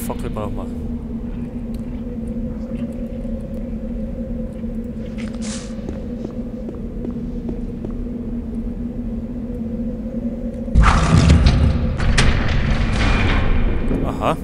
Fackel brauchen wir. Aha.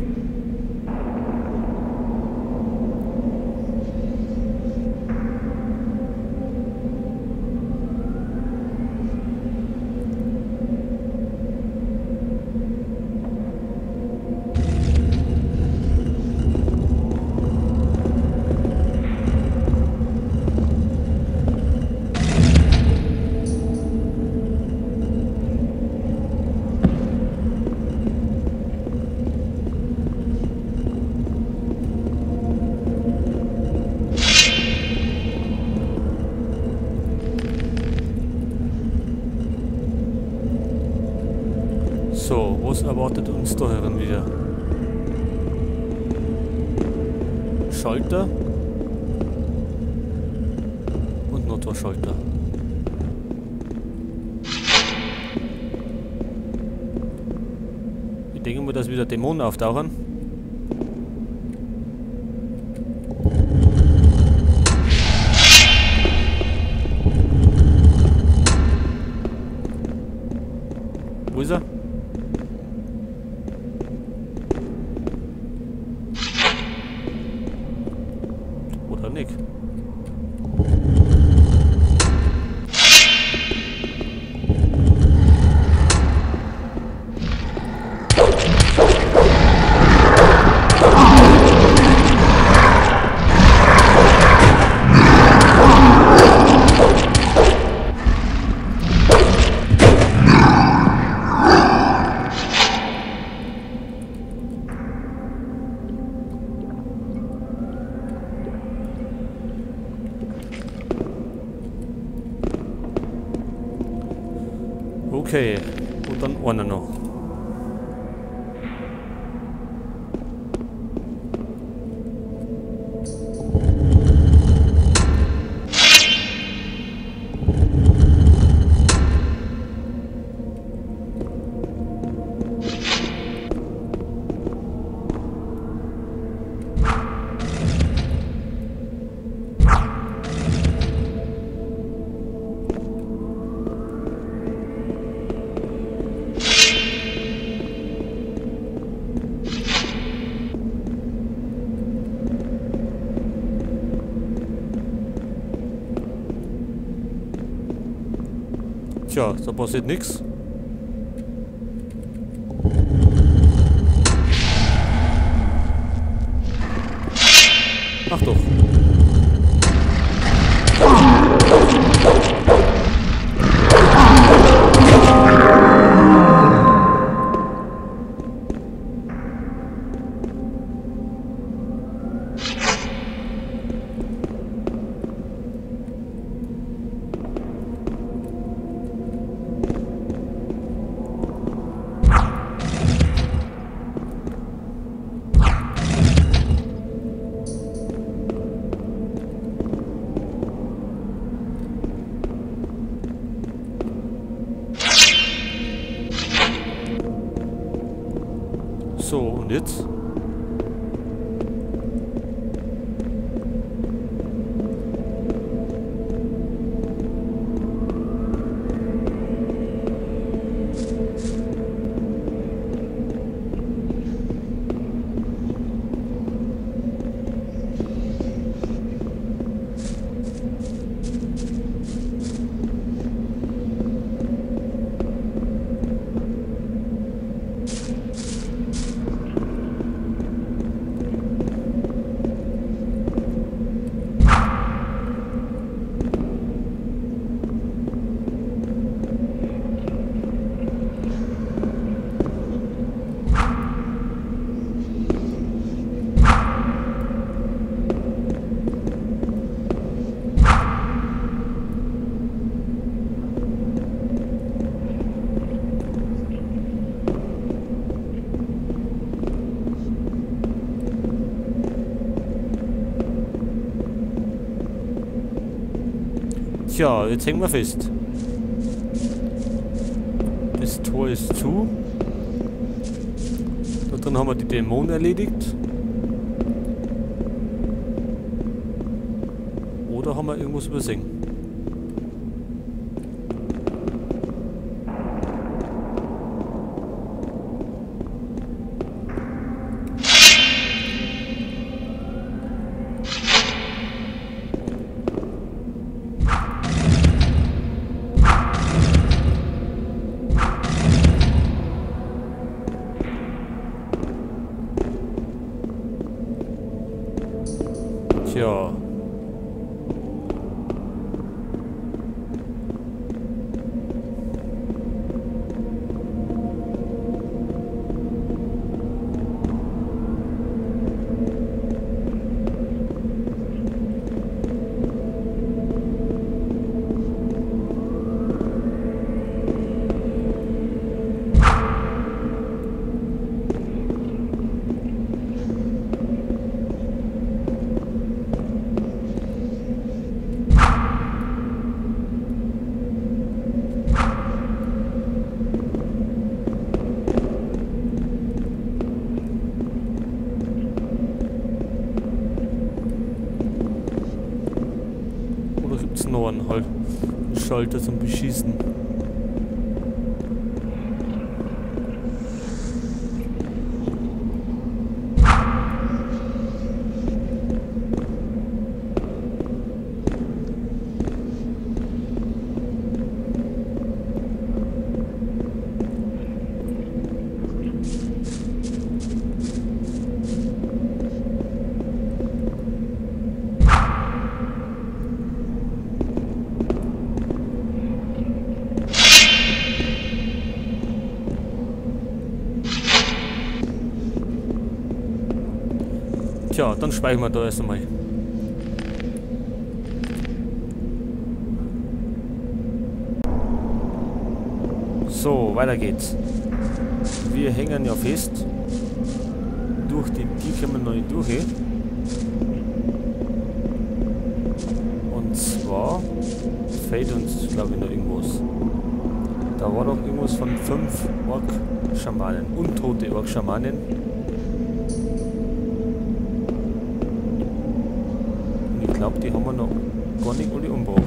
So, was erwartet uns da herin wieder? Schalter und noch zwei Schalter. Ich denke mal, dass wieder Dämonen auftauchen. Wo ist er? Oder nicht? Okay, und dann einer noch. Tja, da passiert nichts. Ach doch. So, und jetzt? Tja, jetzt hängen wir fest. Das Tor ist zu. Da drin haben wir die Dämonen erledigt. Oder haben wir irgendwas übersehen? Tja. Noch einen halt einen Schalter zum Beschießen. Tja, dann speichern wir da erst einmal. So, weiter geht's. Wir hängen ja fest. Durch die Tür kommen wir noch nicht durch. Und zwar fehlt uns, glaube ich, noch irgendwas. Da war doch irgendwas von 5 Ork-Schamanen. Untote Ork-Schamanen. Ich glaube, die haben wir noch gar nicht alle umgebracht.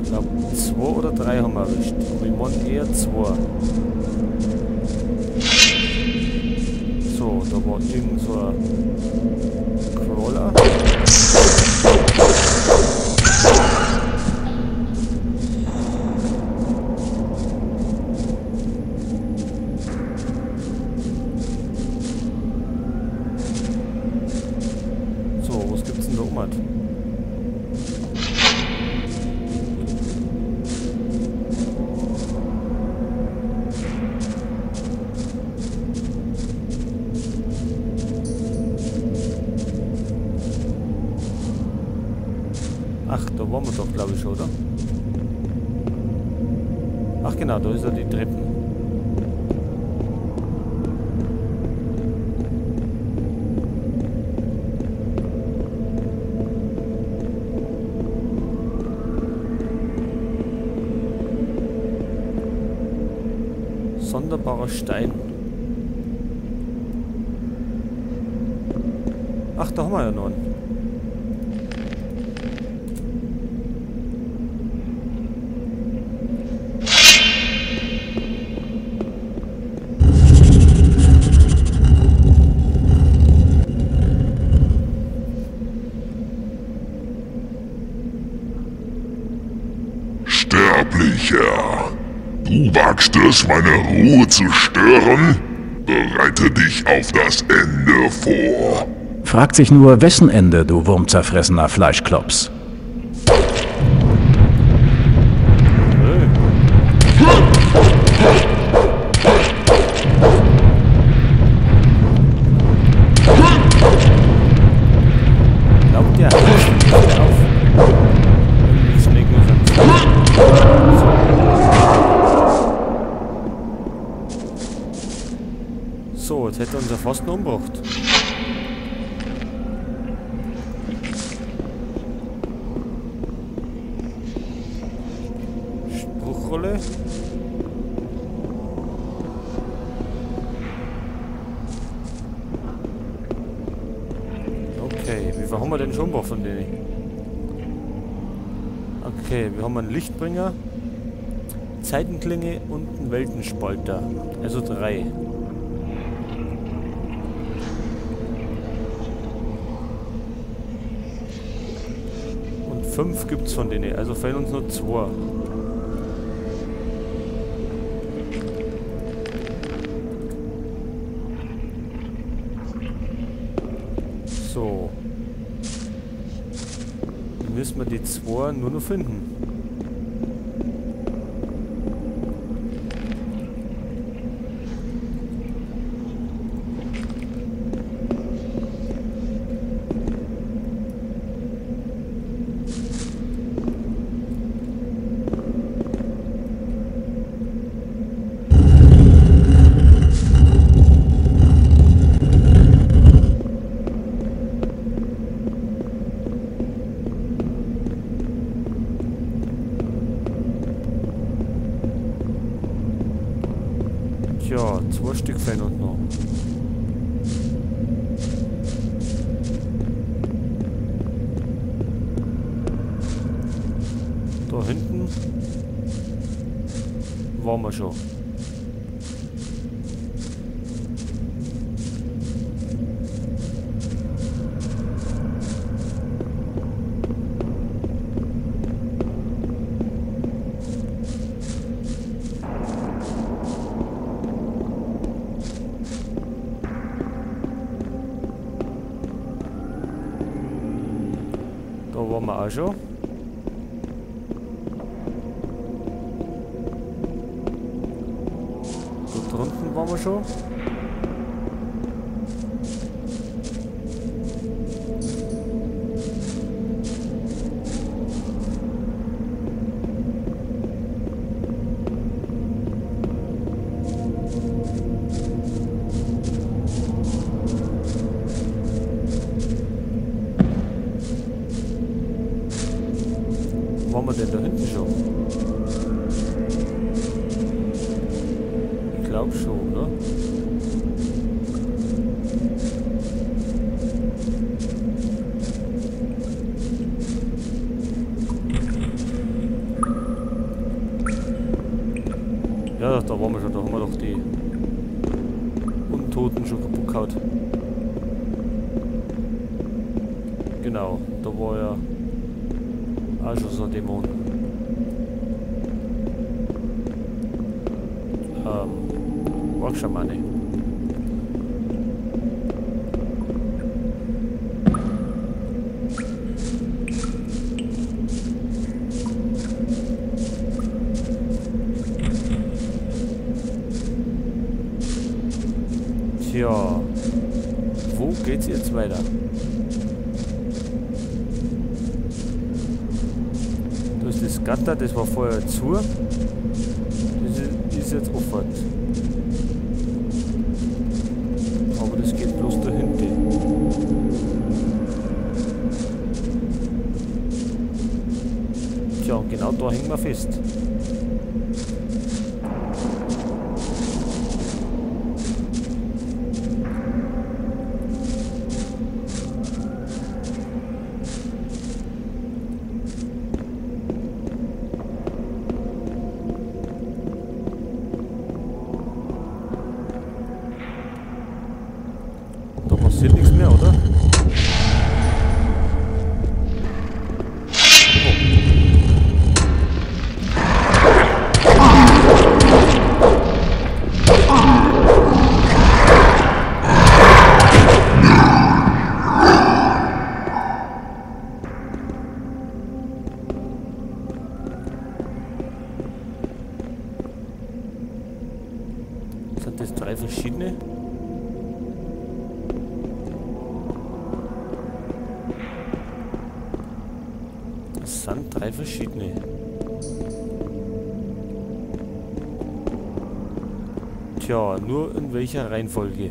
Ich glaube, 2 oder 3 haben wir erwischt. Aber ich meine eher 2. So, da war irgend so ein Crawler. Ach, da waren wir doch, glaube ich, schon, oder? Ach genau, da ist ja die Treppen. Sonderbarer Stein. Ach, da haben wir ja noch einen. Sterblicher, du wagst es, meine Ruhe zu stören? Bereite dich auf das Ende vor. Fragt sich nur, wessen Ende, du wurmzerfressener Fleischklops. So, jetzt hätte er uns ja fast noch umgebracht. Spruchrolle. viel haben wir denn schon von denen? Okay, wir haben einen Lichtbringer, Zeitenklinge und einen Weltenspalter. Also 3. Und 5 gibt es von denen, also fehlen uns nur 2. So. Dann müssen wir die 2 nur noch finden. Tja, 2 Stück fehlen uns noch. Da hinten waren wir schon. Da waren wir auch schon. Da drunten waren wir schon. Waren wir denn da hinten schon? Ich glaube schon, oder? Ja, da waren wir schon. Da haben wir doch die Untoten schon kaputt gehauen. Genau, da war ja auch schon so ein Dämon. Orkschamane. Tja, wo geht's jetzt weiter? Da ist das Gatter, das war vorher zu. Das ist jetzt offen. Aber das geht bloß da hinten. Tja, und genau da hängen wir fest. Da passiert nichts mehr, oder? Oh. Sind das 3 verschiedene? Das sind 3 verschiedene. Tja, nur in welcher Reihenfolge?